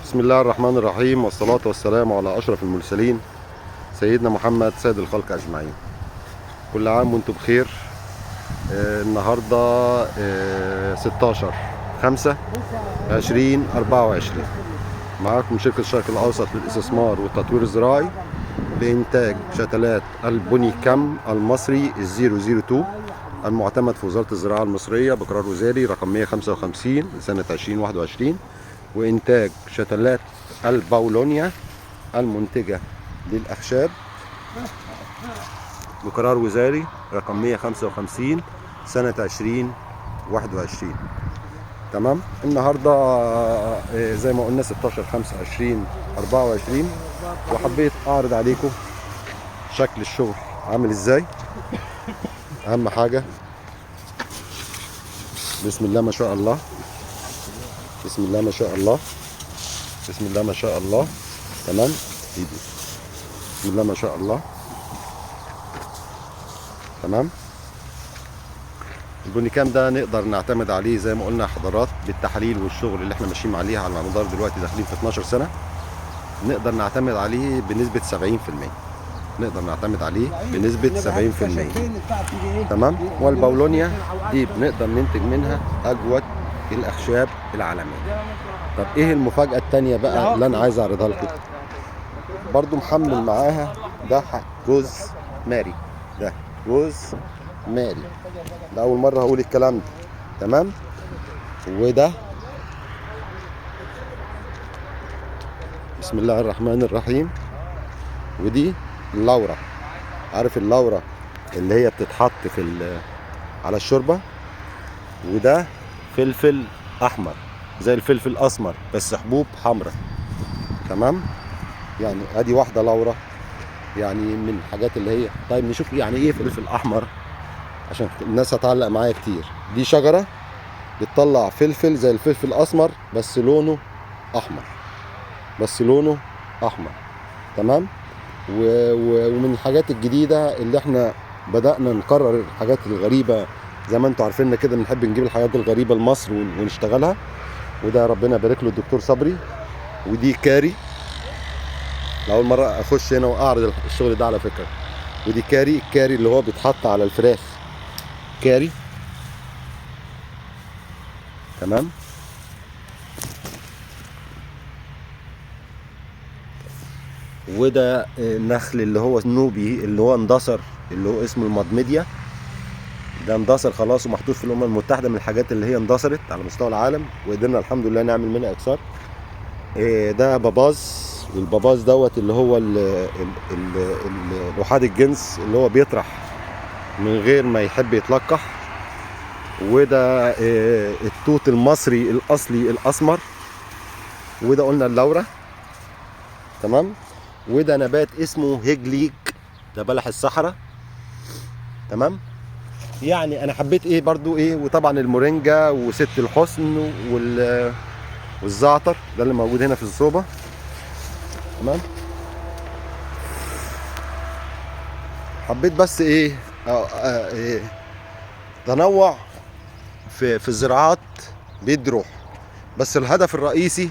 بسم الله الرحمن الرحيم، والصلاة والسلام على أشرف المرسلين سيدنا محمد سيد الخلق أجمعين. كل عام وانتم بخير. النهاردة 16/5/2024 معاكم شركة الشرق الأوسط للاستثمار والتطوير الزراعي لإنتاج شتلات البونيكام المصري 002 المعتمد في وزارة الزراعة المصرية بقرار وزاري رقم 155 لسنة 2021، وإنتاج شتلات الباولونيا المنتجة للأخشاب بقرار وزاري رقم 155 سنة 2021. تمام. النهارده زي ما قلنا 16/5/2024، وحبيت اعرض عليكم شكل الشغل عامل ازاي. اهم حاجة بسم الله ما شاء الله، بسم الله ما شاء الله، بسم الله ما شاء الله. تمام، بسم الله ما شاء الله. تمام. البونيكام ده نقدر نعتمد عليه زي ما قلنا حضرات بالتحاليل والشغل اللي احنا ماشيين عليه على مدار دلوقتي داخلين في 12 سنة، نقدر نعتمد عليه بنسبة 70%، نقدر نعتمد عليه بنسبة 70%. تمام. والباولونيا دي بنقدر ننتج منها أجود الأخشاب العالمية. طب ايه المفاجأة التانية بقى اللي أنا عايز أعرضها لكم؟ برضو محمل معاها ده روز ماري، ده روز ماري، ده أول مرة هقول الكلام ده. تمام. وده بسم الله الرحمن الرحيم. ودي اللورة، عارف اللورة اللي هي بتتحط في على الشوربة. وده فلفل أحمر زي الفلفل الأسمر بس حبوب حمراء. تمام. يعني ادي واحدة لورة، يعني من الحاجات اللي هي. طيب نشوف يعني ايه فلفل أحمر عشان الناس هتعلق معايا كتير. دي شجرة بتطلع فلفل زي الفلفل الأسمر بس لونه أحمر، بس لونه أحمر. تمام. ومن الحاجات الجديدة اللي احنا بدأنا نكرر الحاجات الغريبة زي ما انتم عارفيننا كده، بنحب نجيب الحاجات الغريبة لمصر ونشتغلها. وده ربنا يبارك له الدكتور صبري. ودي كاري، لأول مرة أخش هنا وأعرض الشغل ده على فكرة. ودي كاري، الكاري اللي هو بيتحط على الفراخ، كاري. تمام. وده النخل اللي هو النوبي اللي هو اندثر، اللي هو اسمه المضمديا، ده اندثر خلاص ومحطوط في الأمم المتحدة من الحاجات اللي هي اندثرت على مستوى العالم، وقدرنا الحمد لله نعمل منها إكسار. ده باباز، والباباز دوت اللي هو احاد الجنس اللي هو بيطرح من غير ما يحب يتلقح. وده التوت المصري الأصلي الأسمر. وده قلنا اللورة. تمام. وده نبات اسمه هجليج، ده بلح الصحراء. تمام. يعني انا حبيت ايه برضو ايه، وطبعا المورينجا وست الحسن والزعتر ده اللي موجود هنا في الصوبة. تمام. حبيت بس ايه, إيه تنوع في الزراعات بيدي روح، بس الهدف الرئيسي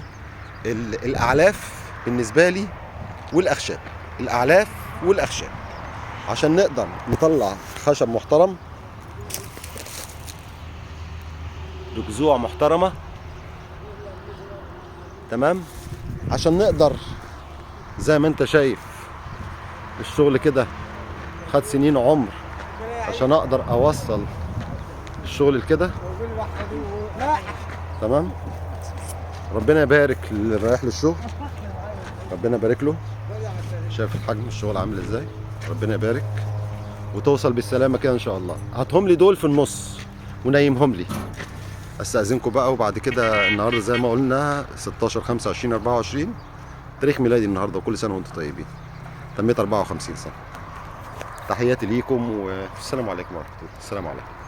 الاعلاف بالنسبة لي والاخشاب، الاعلاف والاخشاب عشان نقدر نطلع خشب محترم بجذوع محترمه. تمام. عشان نقدر زي ما انت شايف الشغل كده خد سنين عمر عشان اقدر اوصل الشغل لكده. تمام. ربنا يبارك اللي رايح للشغل، ربنا يبارك له. شايف الحجم الشغل عامل ازاي، ربنا يبارك وتوصل بالسلامة كده ان شاء الله. هاتهم لي دول في النص ونايمهم لي. استاذنكم بقى. وبعد كده النهارده زي ما قلنا 16/5/2024 تاريخ ميلادي النهارده، وكل سنة وانتم طيبين. تميت 54 سنة. تحياتي ليكم والسلام عليكم ورحمة الله. السلام عليكم.